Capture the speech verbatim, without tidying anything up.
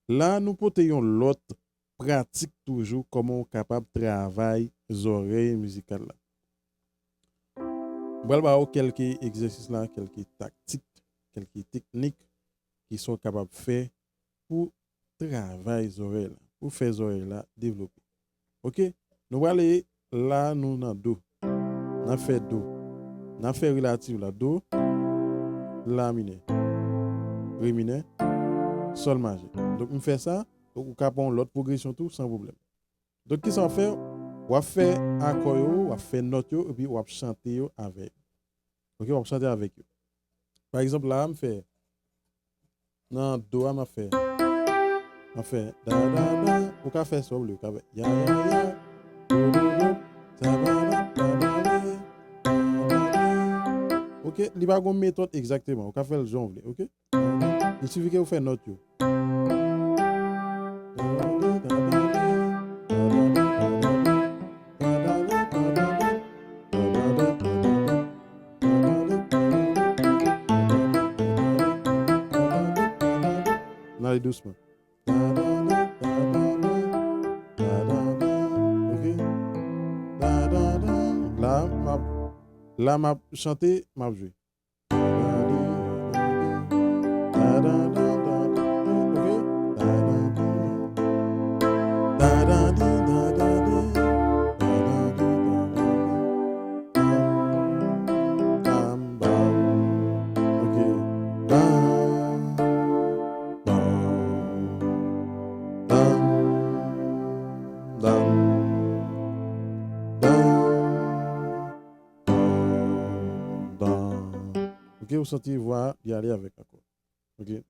La, nou pote yon lòt pratik toujou, kòman w kapab travay zòrèy mizikal la. Mwen pral ba w kèlke egzèsis la, kèlke taktik, kèlke teknik ki sa w kapab fè pou travay zòrèy la, pou fè zòrèy la devlope. Oke? Nou prale la, nou nan do. N ap fè do. N ap fè relatif la. Do, la minè, re minè, sòl majè. Donk, m fè sa, donk ou ka pran yon lòt pwogresyon tou, san pwoblèm. Donk, kisa w ap fè? W ap fè akò yo, w ap fè nòt yo, epi w ap chante yo avè yo. Oke, w ap chante avèk yo. Pa egzanp, la, m fè, nan do a, m ap fè, m ap fè da, da, da. Ou ka fè sa w vle, ou ka fè ya, ya, ya, do, do, do, sa, ba, ba, ba, ba, re, ba, ba, re. Oke, li pa gon metòd egzakteman. Ou ka fè l jan w vle, oke? Il sifi ke ou fè nòt yo. N ale dousman. Ok? La, m ap, la, m ap chante, m ap jwe. Ok, ou santi vwa a, li ale avèk akò. Ok.